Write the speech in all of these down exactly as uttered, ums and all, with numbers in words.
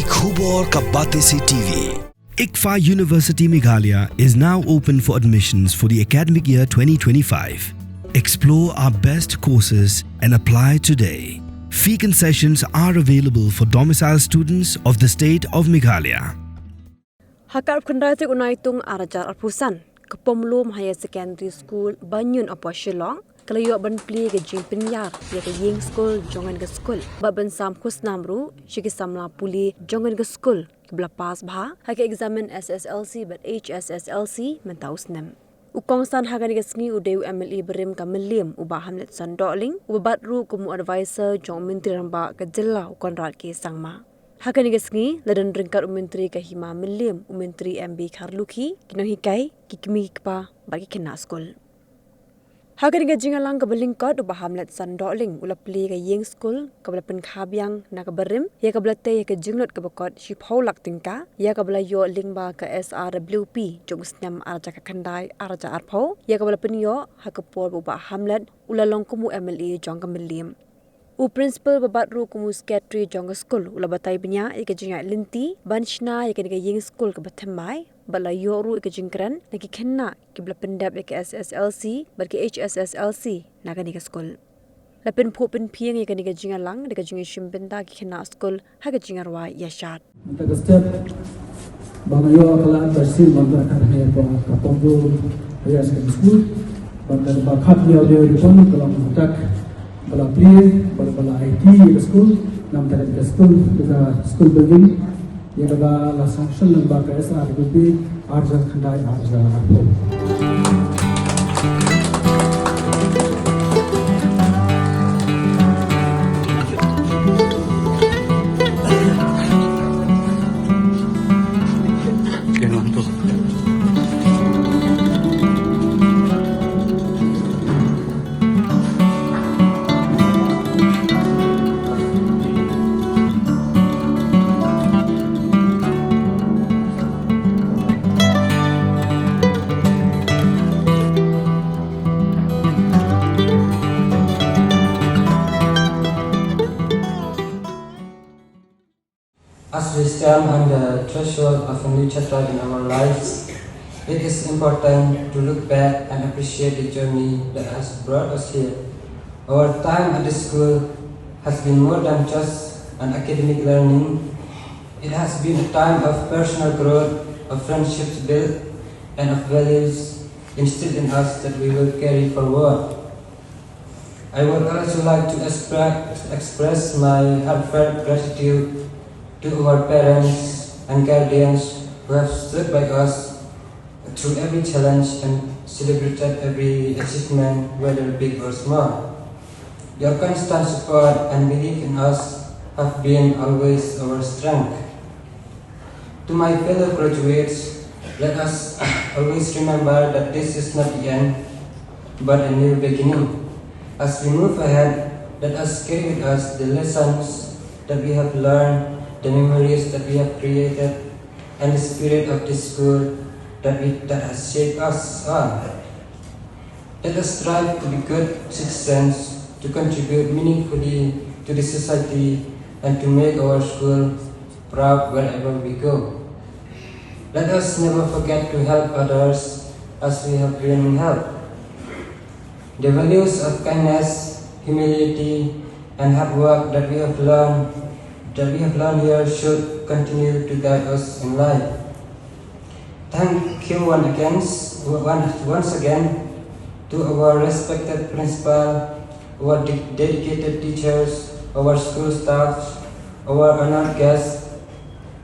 Khubor ka Batesi T V. ICFAI University Meghalaya is now open for admissions for the academic year twenty twenty-five. Explore our best courses and apply today. Fee concessions are available for domicile students of the state of Meghalaya. Ha ka arphew khyndai tarik u Naitung ar hajar arphew san, ka Pomlum Higher Secondary School, Banyun, Upper Shillong, ka la ïoh ban plie ka jingpynïar ïa ka ïing skul jong kane ka skul bad ban sam khusnam ruh sha ki samla pule jong kane ka skul kiba la pass bha ha ka eksamin S S L C bad H S S L C mynta u snem. U kongsan ha kane ka sngi u dei u M L A barim ka Mylliem, u Bah Hamletson Dohling, uba bat ruh kum u advisor jong u Myntri Rangbah ka jylla, u Conrad K Sangma. Ha kane ka sngi la don ryngkat u Myntri ka Hima Mylliem, u Myntri M B Kharlukhi, ki nonghikai, ki kmie ki kpa bad ki khynnah skul. Ha kane ka jingïalang kaba lyngkot, u Bah Hamletson Dohling u la plie ka ïing skul kaba la pynkha biang na ka barim ïa kaba la tei ïa ka jinglut kaba kot shiphew lak tyngka ïa kaba la ïoh lyngba ka S R W P jong u snem ar hajar khyndai ar hajar arphew, ïa kaba la pynïoh ha ka por ba u Bah Hamlet u la long kum u M L A jong ka Mylliem. U principal ba bat ruh kum u secretary jong ka skul u la batai bniah ïa ka jingïaid lynti ban shna ïa kane ka ïing skul kaba thymmai bad la ïoh ruh ïa ka jingkren na ki khynnah kiba la pyndep ïa ka S S L C bad ka H S S L C na kane ka skul. La pynphuh pynphieng ïa kane ka jingïalang da ka jingïashim bynta ki khynnah skul ha ka jingrwai ïashad. Mynta ka step ba nga ïoh ka lad ba shisien mynta ka dei ka Pomlum Higher Secondary School. Ba ka ba khap ïa ïa ïa pun ka long ka ba la plie ba la ba la aiti ïa ka skul. Namar ka skul ka school building ïa kaba la sanction lyngba ka S R W P ar hajar khyndai ar hajar arphew. As we stand on the threshold of a new chapter in our lives, it is important to look back and appreciate the journey that has brought us here. Our time at the school has been more than just an academic learning. It has been a time of personal growth, of friendships built, and of values instilled in us that we will carry forward. I would also like to expre-, express my heartfelt gratitude to our parents and guardians who have stood by us through every challenge and celebrated every achievement, whether big or small. Your constant support and belief in us have been always our strength. To my fellow graduates, let us always remember that this is not the end, but a new beginning. As we move ahead, let us carry with us the lessons that we have learned, the memories that we have created, and the spirit of this school that we, that has shaped us all. Let us strive to be good citizens, to contribute meaningfully to the society, and to make our school proud wherever we go. Let us never forget to help others as we have been helped. The values of kindness, humility, and hard work that we have learned, that we have learned here should continue to guide us in life. Thank you one again, one, once again to our respected principal, our de-, dedicated teachers, our school staff, our honored guests,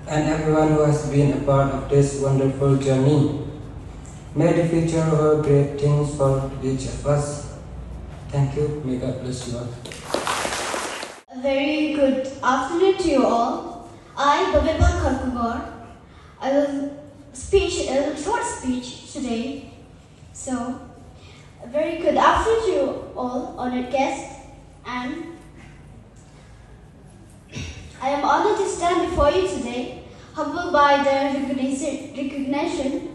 and everyone who has been a part of this wonderful journey. May the future hold great things for each of us. Thank you. May God bless you all. A very good afternoon to you all. I, Babeba Kharkongor, I will speech, a short speech today. So, a very good afternoon to you all, honored guests, and I am honored to stand before you today, humbled by the recognition, recognition.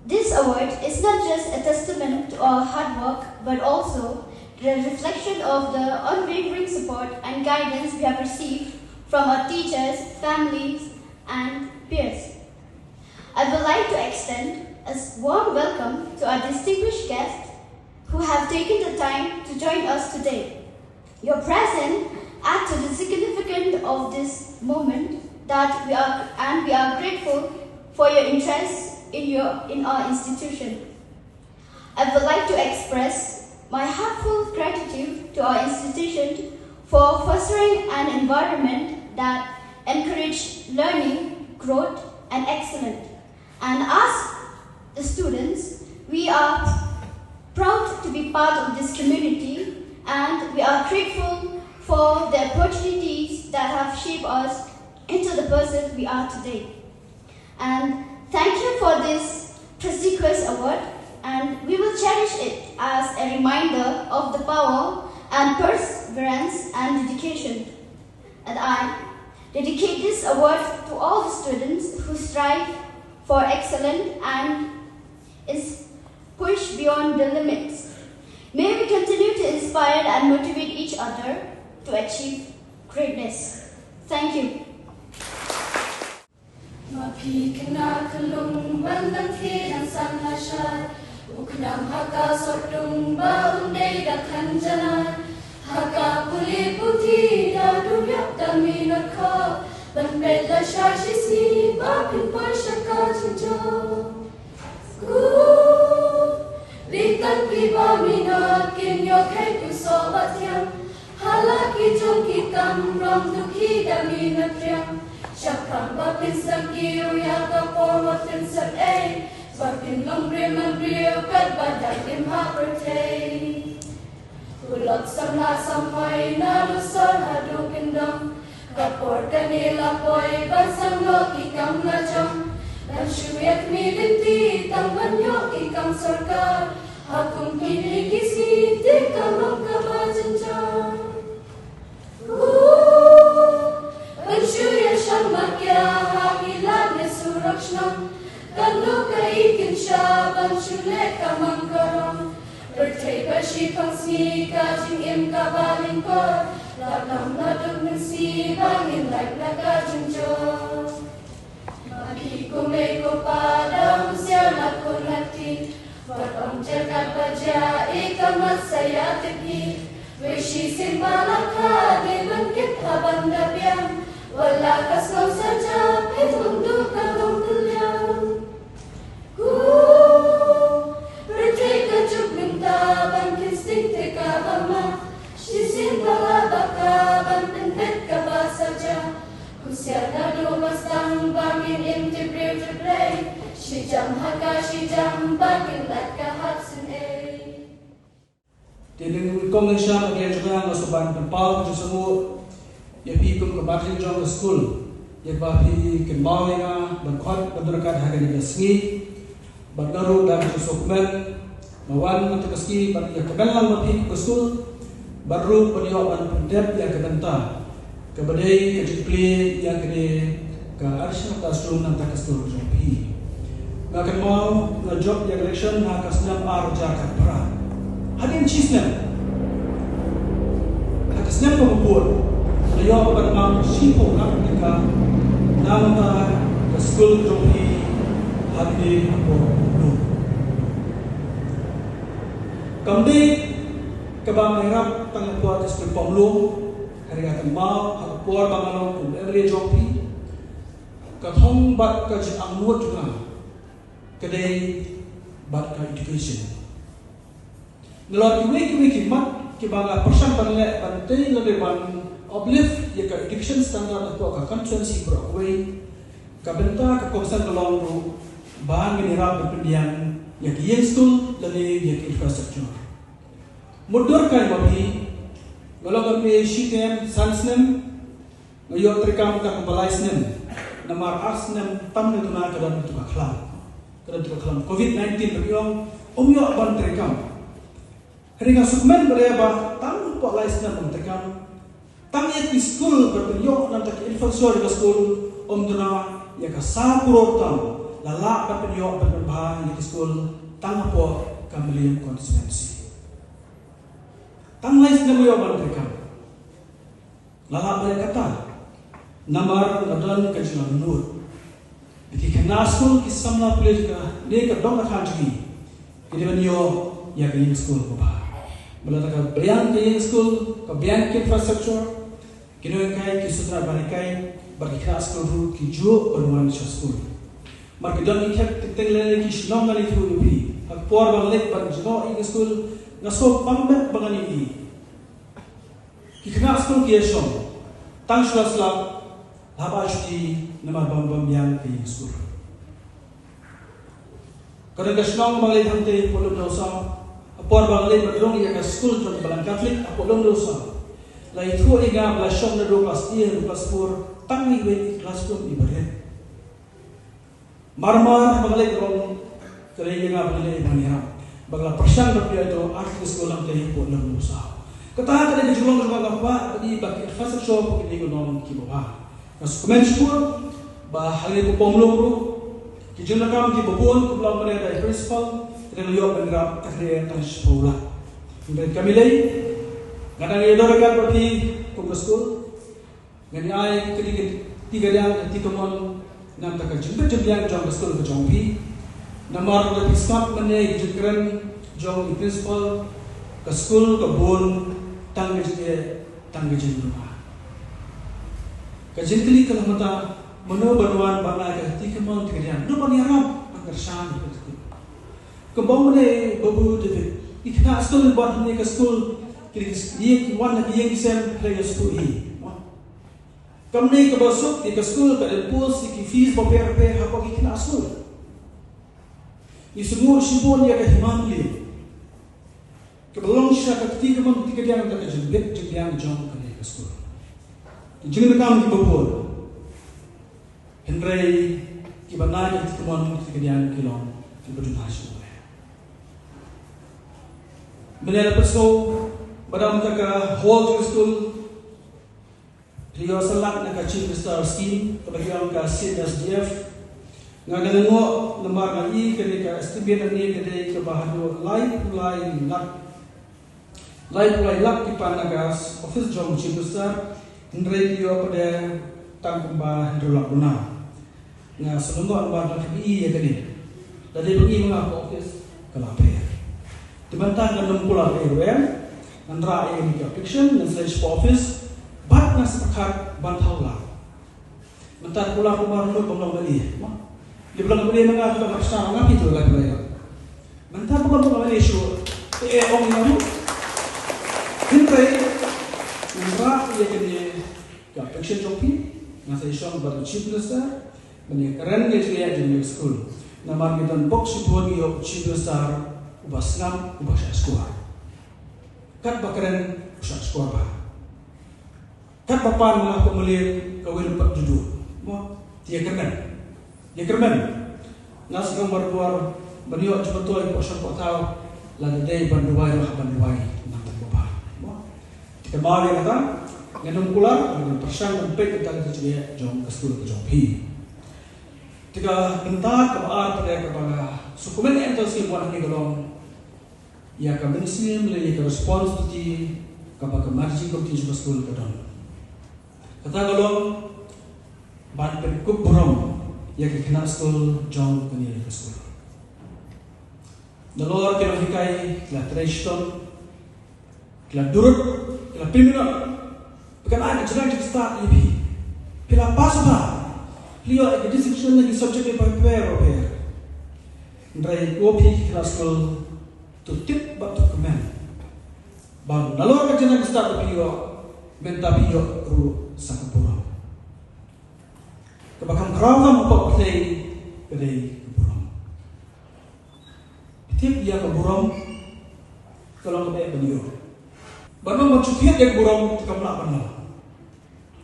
This award is not just a testament to our hard work, but also the reflection of the unwavering support and guidance we have received from our teachers, families, and peers. I would like to extend a s- warm welcome to our distinguished guests who have taken the time to join us today. Your presence adds to the significance of this moment that we are, and we are grateful for your interest in your, in our institution. I would like to express my heartfelt gratitude to our institution for fostering an environment that encourages learning, growth, and excellence. And as the students, we are proud to be part of this community, and we are grateful for the opportunities that have shaped us into the person we are today. And thank you for this prestigious award, and we will cherish it as a reminder of the power and perseverance and dedication. And I dedicate this award to all the students who strive for excellence and is push beyond the limits. May we continue to inspire and motivate each other to achieve greatness. Thank you. Ma phi khynnah ka lung ban dang khie dang san lashai. U khnam ha ka sordung ba un dei da khan janai. Ha ka pule puthi da duriap da minot kha. Ban peit lashai shi sngi ba phin poi sha ka jingjop. Ku, ri tang kiba minot kin ïoh kheit u soh ba thiang. Ha la ki jong ki kam rong dukhi da minot riang. Shaphrang ba phin sangeh ïa ka por wat phin sep ei. Ba phin long briew man briew katba dang im ha pyrthei. U lok samla samhoi naduh sor haduh kyndong. Ka por kane la poi ban sangeh ki kam la jong. Ban shu ïa khmih lynti tang ban ïoh ki kam sorkar. Ha kum kine ki sngi te ka long kaba jynjar. Ban shu ïa shong markhia ha ki lad ne surok shnong. Kan long kaei kin sha ban shu leh ka mang ka rong. Pyrthei ba shiphang sngi ka jingim kaba lyngkot. La kam la duk mynsiem ba ngin lait na ka jingjop. Ma ki kmie ko pa da husiar na khun na kti. Wat ym jaka ba jia i ka mat sa ïa tip hi. Wei shisien ba la kha dei ban kit ha ban da biang. Wat la ka sngewsarjah phi ym duh ka long kylliang. Ku, pyrthei ka juk mynta ban kit sting te kaba ma. Shisien ba la ba ka ban pynbeit kaba sa ja. Husiar naduh ba sdang ba ngin im tip briew tip Blei. Shi jam ha ka shi jam ba ngin lait ka hap sien ei. Te dei kong lynsham, a Blei jong nga, nga sngewbha ban pynpaw ka jingsngewnguh ïa phi kum ka batling jong ka skul, ïa ba phi kynmaw ïa nga ban khot ban don ryngkat ha kane ka sngi. Bad nga ruh da ka jingsngewkmen nga wan mynta ka sngi ban ïa kmen lang bad phi kum ka skul, bad ruh ban ïoh ban pyndep ïa ka bynta kaba dei ka jingplie ïa kane ka artificial classroom na ka skul jong phi. Nga kynmaw nga jop ïa ka election ha ka snem ar hajar khatphra. Hadien shi snem, ha ka snem kaba bud, nga ïoh ban mang shiphew ngut ki kam na ka skul jong phi ha kane ka por. Kam dei kaba nga ïarap tang hapoh district Pamlung. Hynrei nga kynmaw ha ka por ba nga long kum M L A jong phi, ka thong bad ka jingangnud jong nga ka dei bad ka education. Nalor kiwei kiwei ki mat kiba nga pyrshang ban leh ban tei lane ban uplift ïa ka education standard hapoh ka constituency baroh kawei, ka bynta ka kongsan ka long ruh ba ngin ïarap ban pyndiang ïa ki ïing skul lane ïa ki infrastructure. Mutdur kai ma phi, nga long M L A shi term, san snem, nga ïoh treikam tang kumba lai snem. Namar ar snem tam ne duna ka don tu ka khlam. Ka don tu ka khlam covid nineteen, ba ïoh ym ïoh ban treikam. Hynrei nga sngewkmen ba dei ba tang hapoh lai snem ban treikam, tang ïa ki skul ban pynïoh nangta ki infrastructure ka skul, ym duna ïa ka saw klur tam la lah ban pynïoh ban pynbha ïa ki skul tang hapoh ka Mylliem constituency. Tang lai snem ïoh ban treikam. La lah ban ïa kata. Namar nga don ka jingangnud ba ki khynnah skul ki samla pule jong kane ka dong ka thaiñ jong ngi ki dei ban ïoh ïa ka ïing skul kaba bha. Bad lada ka biang ka ïing skul, ka biang ka infrastructure, ki nonghikai ki sngewtynnat ban hikai, bad ki khynnah skul ruh ki juh ban wan sha skul. Namar ki don ki khep teng teng lane ki shnong, ngan ïathuh ïa phi. Ha ka por ba nga leit ban jngoh ïa ka skul, nga sngew bang beit ba ngan ïohi ki khynnah skul ki ïashong tang shu la slap, la hap shuti namar ba ym biang ka ïing skul. Ka don ka shnong ba nga leit hangtei hapoh Lumdawsaw. Ha por ba nga leit ban rung ïa ka skul jong ka Balang Katholik hapoh Lumdawsaw, la ïathuh ïa nga ba la shong naduh klas A haduh klas four, tang iwei i classroom iba rit. Mar mar haba nga leit rung, ka la ïeng ïa nga ba nga leit ban ïarap, ba nga la pyrshang ban pynïoh ïa ka skul hangtei hapoh Lumdawsaw. Kata ka dei ka jinglong jong nga, nga kwah ban ïohi ba ki infrastructure hapoh kine ki long kiba bha. Nga sngewkmen shibun ba ha kane ka por mlong ruh ki jingdonkam kiba bun kiba long mynne da i principal, ka dang ïoh ban ïarap, ka dei tang shiphew lak. Hynrei kam lei, nga dang ïadon ryngkat bad phi kum ka skul. Ngan ai ka kti kadiang, ka kti kamon na ka bynta ka jingbit jingbiang jong ka skul ka jong phi. Namar lada phi sngap mynne ka jingkren jong i principal, ka skul ka bun tang ka jingeh, tang ka jingduna. Ka jingkylli ka long mynta, mano ban wan ban ai ka kti kamon kti kadiang, mano ban ïarap ban kyrshan ïa ka skul. Kumba ong mynne Babu David, i khynnah skul ba wan hangne ha ka skul ki dei ki wan na ki ïing ki sem, hynrei ïa sngewthuh hi. Kumne kaba suk ïa ka skul ka impose ïa ki fees bapher bapher hapoh ki khynnah skul. Ngi sngewthuh shibun ïa ka hima mylliem kaba long sha ka kti kamon kti kadiang da ka jingbit jingbiang jong kane ka skul. Ki jingdonkam kiba bun, hynrei kiba na ka kti kamon kti kadiang ki long kiba duna shibun. Mynne la pyrshah ba dang mynta ka hall jong ka skul, phi ïoh sa lak na ka Chief Minister scheme kaba ki ong ka C M S D F. Nga, nga nang ngoh namar nga i kane ka estimate hangne ka dei kaba haduh laiphew lai lak. Laiphew lai lak ki pan na ka office jong Chief Minister, hynrei ki ïoh pat tang kumba hynriew lak duna. Nga sngewthuh namar nga la ïohi ïa kane. Lada dei ba ngi ma nga ka office ka la pher. Te mynta ngan nym kular ei ruh em. Ngan rah ïa kane ka application, ngan sa leit sha office. Bad nga sa pyrkhat ban thaw lad. Mynta kular kumba ruh ba nga long M L A. Lada ba long M L A ma nga, ba nga pyrshang nga phi tu la phi la. Mynta ba nga long M L A shuh, te eh ong nga ruh. Hynrei ngan rah ïa kane ka application jong phi, nga sa ïashong bad u Chief Minister ban ïakren ïa ka jingeh jong ka skul. Namar ngi don bok shibun ïa u Chief Minister uba sngap, uba shah shkor. Katba kren u shah shkor bha. Katba pan nga hapoh Mylliem kawei ruh pat juh juh. Mo, te ïakyrmen. Ïakyrmen. Nga sngewbha barabor ban ïoh jingmyntoi hapoh shong hapoh thaw, lada dei ban duwai ruh ban duwai na ka bynta ba bha. Mo. Te kynmaw ïa kata, ngan nym kular, ngan pyrshang ban peit ïa kata ka jingeh jong ka skul ka jong phi. Te ka bynta kaba ar pat kaba nga sngewkmen ïa kata ka sngewbha hangne ka long ïa ka mynsiem lane ïa ka responsibility kaba ka managing committee jong ka skul ka don. Kata ka long ban pynkup burom ïa ki khynnah skul jong kane ka skul. Nalor ki nonghikai ki la trei shitom, ki la durut, ki la pynminot. Phi kynmaw ka jingstad ïa phi. Phi la pass bha. Phi ïoh ïa ka distinction na ki subject bapher bapher. Hynrei ko phi ki khynnah skul, to tip bad to kmen ba nalor ka jingstad ba phi ïoh, mynta phi ïoh ruh sa ka burom. Kaba kham khraw tam hapoh pyrthei ka dei ka burom. Tip ïa ka burom ka long kaba eh ban ïoh. Ban ong ban shu thied ïa ka burom te kam lah ban long.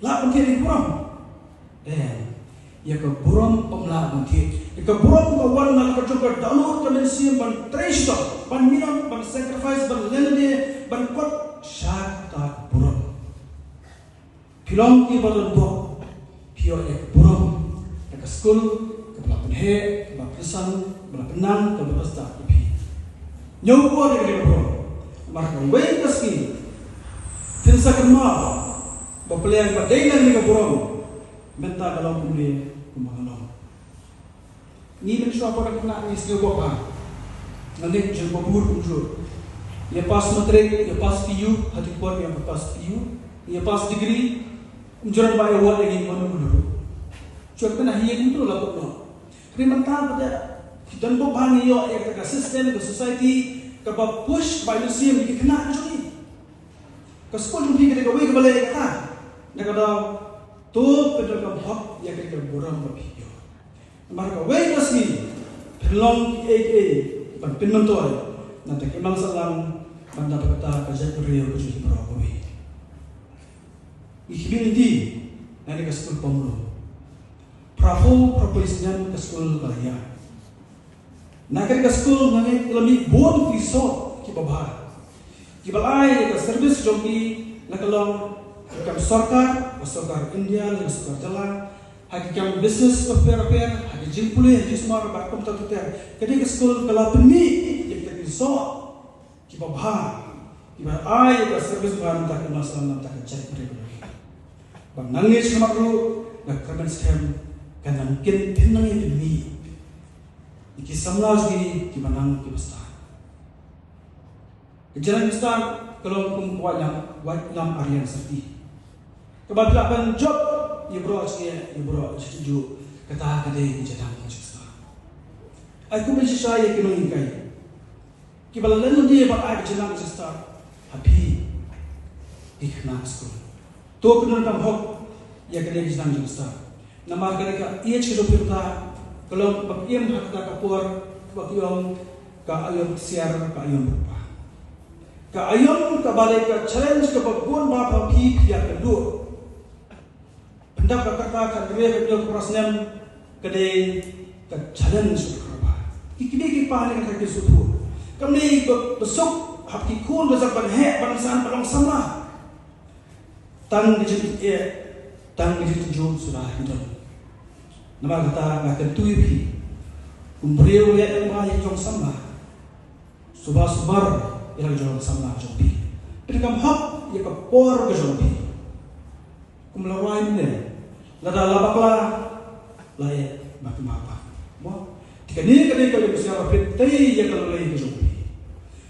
Lah ban thied ïa ka burom? Em. Ïa ka burom ym lah ban thied. Ïa ka burom ka wan na ka jong ka dohnud ka mynsiem ban trei shitom, ban minot, ban sacrifice, ban leh lade, ban kot sha kata ka burom. Phi long kiba don bok, phi ïoh ïa ka burom na ka skul kaba la pynheh, ba la pynsan, ba la pynnang, kaba la stad ïa phi. Ñiew burom ïa ka burom. Namar kawei ka sngi phin sa kynmaw ba phi la ïeng ba dei na ka burom. Mynta ka long kumne kumba ka long. Ngi mynshuwa por ka khynnah ngi sngewbha. Nga ngeit jong ka bor kumjuh. Ïa pass matric, ïa pass P U, ha ki por ïa pass P U, ïa pass degree. Kumjuh ba ïa wat ïa ngi mano mano. Chuh khynnah hi kumjuh la kut noh. Hynrei mynta pat ki don bok ba ngi ïoh ïa ka system ka society kaba push ba ïa siem ki khynnah ka jong ngi. Ka skul jong phi ka dei kawei kaba leh ïa kata. Na ka daw to pyndonkam hok ïa ka burom ba phi ïoh. Namar kawei ka sngi phin long kiei kiei ban pynmyntoi na ka imlang sahlang ban da kata ka jaitbynriew ka jong phi baroh kawei. Ngi khmih lynti na ka skul Pamlo. Phra phew phra phew snem ka skul ka la ïaid. Na ka skul nga ngeit ka la mih bun ki soh kiba bha. Kiba la ai ka service jong ki, la ka long ka sorkar, ka sorkar India, ka sorkar jylla, ha ki kam business bapher bapher, ha ki jingpule, ha ki jingsamla bad kumta ter ter. Ka dei ka skul ka la pynmih ïa ki soh kiba bha, kiba ai ka service ba nangta ka imlang sahlang nangta ka jaitbynriew. Ba nang ïa sngewmat ruh na ka kyrmen skhem ka nang kin phin nang ïa pynmih ïa ki samla jong ngi kiba nang kiba stad. Ka jingnang stad ka long kum ka waitlam, waitlam Aryan Safety. Kaba phi lah ban jop ïa baroh jingeh, ïa baroh jingtynjuh, kata ka dei ka jingnang ka jingstad. Ai kum ban shisha ïa ki nonghikai kiba la len lynti bad ai ka jingnang ka jingstad ha phi ki khynnah skul. To pyndonkam hok ïa kane ka jingnang jingstad. Namar kane ka age ka jong phi mynta ka long ba ki im ha kata ka por ba ki ong ka aïom ksiar, ka aïom bapher. Ka aïom kaba dei ka challenge kaba bun ba phi phi ïa kynduh. Pyndap ka kyrta ka kyrta ka dei ka phra snem ka dei ka challenge ka ba. Ki kmie ki kpa ne ka ki sngewthuh. Kam dei ba, ba suk hap ki khun ba suk ban heh ban san ba long samla. Tang ka jingeh, tang ka jingtynjuh suda hi don. Namar kata nga kyntu ïa phi. Kum briew leh ïa ka jong samla. Suba subar ïa la ka jong samla jong phi. Pyndonkam hok ïa ka por ka jong phi. Kum la rwai mynne. Lada la bakla la ïa ma phi ma pa. Mo. Te kane ka dei ka leh ka sngewbha phi tei ïa ka lawei ka jong phi.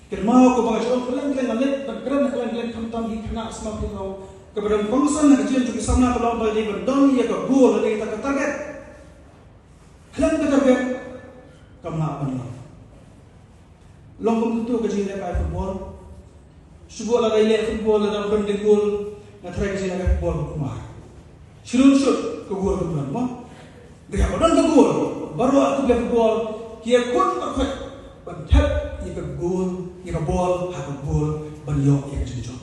Kynmaw ko ba ka jong khlem khlem nga leh ban kren khlem khlem khamtam hi khynnah sma phi ko. Kaba dang kongsan na ka jingim jong ki samla ka long ba dei ban don ïa ka goal, dei ta ka target. Khlem ka target kam lah ban long. Long kum tu ka jingleh kai football. Shu bol la dei leh football la dang ban dei goal. Nga tharai ka jingleh kai football ka kumar. Shu lun shoot ka goal ka kumar mo. Dei ka don ka goal. Baroh atu leh football ki ïa kun ka khot ban thep ïa ka goal, ïa ka ball ha ka goal ban ïoh ïa ka jingjop.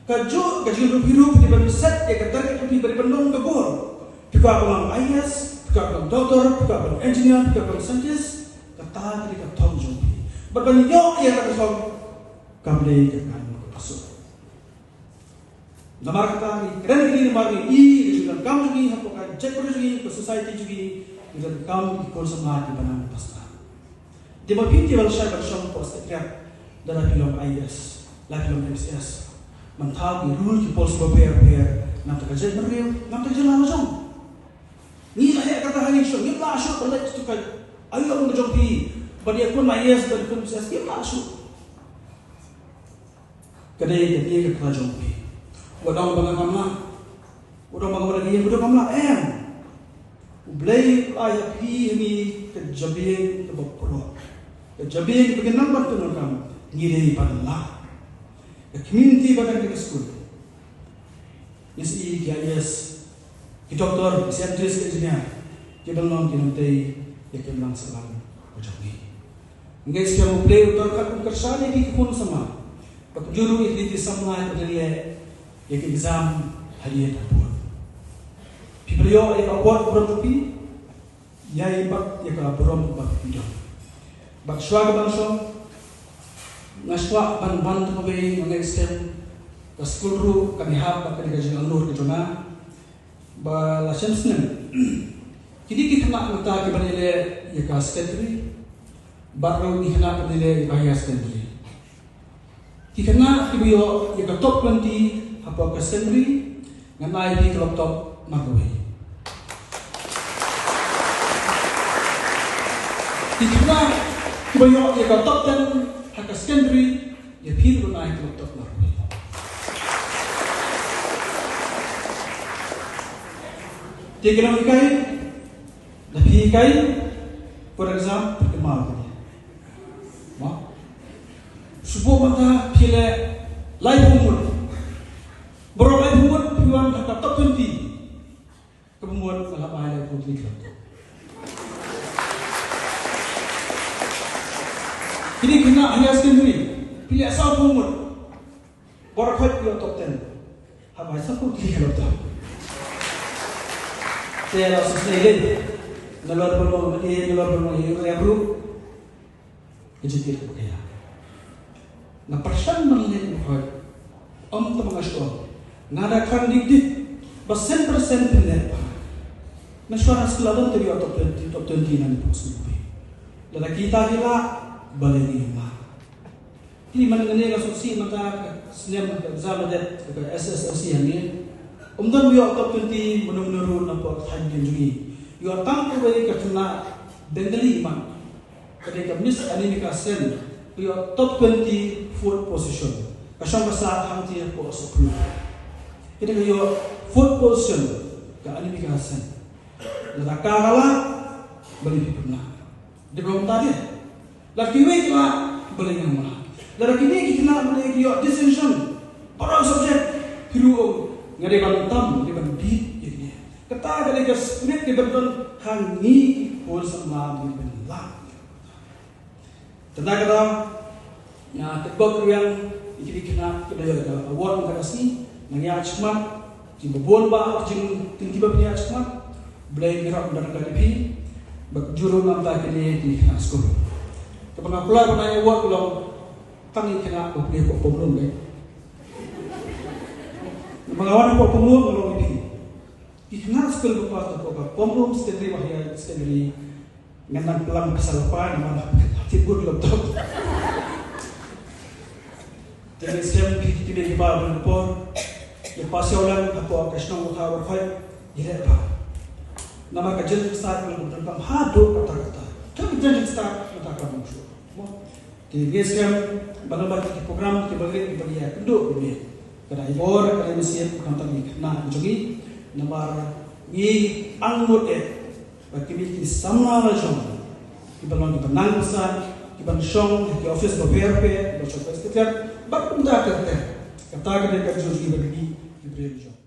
Ka jong ka jingrup hirup dei ban set ïa ka target phi ban ban long ka goal. Phi kwah ban long I A S, phi kwah ban long doctor, phi kwah ban long engineer, phi kwah ban long scientist. Kata ka dei ka thong jong phi. Bad ban ïoh ïa ka thong kam dei ka kam ka suk. Namar kata ngi kren kine namar ngi i ka jingdonkam jong ngi hapoh ka jaitbynriew jong ngi, ka society jong ngi, ngi donkam ki khun samla kiba nang pasta. Dei ma phi ki ban shai ban shong post secret da la phi long I A S, la phi long M C S. Mynta ki rule ki policy ba pher pher nam ta ka jaitbynriew, nam ta ka jylla la jong. Ngi la heh kata ha ngi shong, ngim lah shuh ban leit tu ka aïom ka jong phi ban ïa khun I A S, ban khun M C S, ngim lah shuh. Ka dei ka dei ka kla jong phi. Wat ong ba nga kam lah. Wat ong ba nga, wat ong ba nga kam lah em. U Blei u ai ha phi ha ngi ka jabieng kaba pyrshah. Ka jabieng kaba ngi nang ban pyndonkam ngi dei ban lah. Ka community ba dang ka skul. Ngi sa i ki I A S, ki doktor, ki scientist, ki engineer, ki ban long ki nongtei ïa ka imlang sahlang ka jong ngi. Nga ngeit skhem U Blei u don ka kum kyrshan ïa ki khun samla. Ba kumjuh ruh ïa ki samla kiba leh ïa ki exam hadien habud. Phi pynïoh ïa ka award burom jong phi. Ïa i pat ïa ka burom ba phi don. Bad shuwa ka ban shong nga shuwa ban ban tang wei, nga ngeit skhem ka skul ruh kan ïahap bad kane ka jingangnud ka jong nga. Ba la shem snem kine ki khynnah mynta kiba ïaleh ïa ka secondary bad ruh ki khynnah kiba ïaleh ïa ka higher secondary. Ki khynnah kiba ïoh ïa ka top twenty hapoh ka secondary ngan ai ïa ki ka laptop marwei. Ki khynnah kiba ïoh ïa ka top ten ha ka secondary, ïa phi ruh nai ka top ten. Te ki nonghikai, da phi hikai, for example, phi kynmaw ïa kane. Mo? Shu buh mynta phi leh laiphew ngut. Baroh laiphew ngut phi wan ha ka top twenty. Kaba mut nga la bai laiphew ngut. Kine ki khynnah higher secondary, phi leh sawphew ngut. Baroh khoit phi ïoh top ten. Haba sawphew ngut phi ïoh top. Te la shisnei lei. Nalor ba long, nalor ba long, ïa ruh. Ka jingkit ka bakla. Nga pyrshang ban leh ba khot. Ym tang ba nga shu ong. Nga da kren dik dik. Ba shen percent phin leh ba. Mynshuwa nga shu la don te ïoh top twenty, top twenty na ni pok sngewbha. Lada kita ki lah, balei ngin ym lah. Te man kane nga sngewsih mynta ka snem ka exam ka dep ka S S L C hangne. Ym don ba ïoh top twenty mynno mynno ruh na pok thaiñ jong ngi. Ïoh tang kawei ka khynnah Bengali man. Ka dei ka Miss Animika Sen, ka ïoh top twenty, fourth position. Ka shong ka sah hangtei hapoh Sohphru. Ka dei ka ïoh fourth position, ka Animika Sen. Lada ka lah, balei phi pynlah? Dei ba kumta de. Lada kiwei ki lah, balei ngam lah? Lada kine ki khynnah balei ki ïoh distinction, baroh subject, phi ruh ong, nga dei ban tam, nga dei ban beat ïa kine. Kata ka dei ka spirit kaba don ha ngi ki khun samla, ngi ban lah. Tang kata, nga tip bok ruh ïa ki dei ki khynnah kiba ïoh ka award mynta ka sngi, nga ïaid shakhmat, kiba bun ba jingtip kiba pynïaid shakhmat, Blei un ïarap ïa ka dei phi, bad jur ruh na bynta kine ki khynnah skul. Kaba nga kular ban ai award ka long tang ïa ki khynnah ba pynïaid hapoh pynrung dei. Ba nga wan hapoh pynrung ka long ïa phi. Ki khynnah skul ba pass hapoh ka Pynrung Secondary, Wahia Secondary, ngan nang pynlang pisa lypa, ngan nang tip bun laptop. Te ngin shem ki, ki, ki, ki ba bun por. Ïa pass ïa u lang hapoh ka shnong Wahia Wahia, ïa leh ba. Namar ka jingstad ka long bun kam haduh katta katta. Ka jingstad katta ka bun shuh. Mo. Te ngin shem ba namar ki program kiba ngin, kiba ngin ïakynduh kumne. Ka dei bor, ka dei mynsiem, khamtam ïa ki khynnah jong ngi. Namar ngi angnud eh ba kine ki samla la jong, kiba long kiba nang pisa, kiban shong ha ki office bapher bapher, kiban shong ha ki office bapher, bad kumta kumta. Kata ka dei ka jong ngi ba ngi, ki briew jong.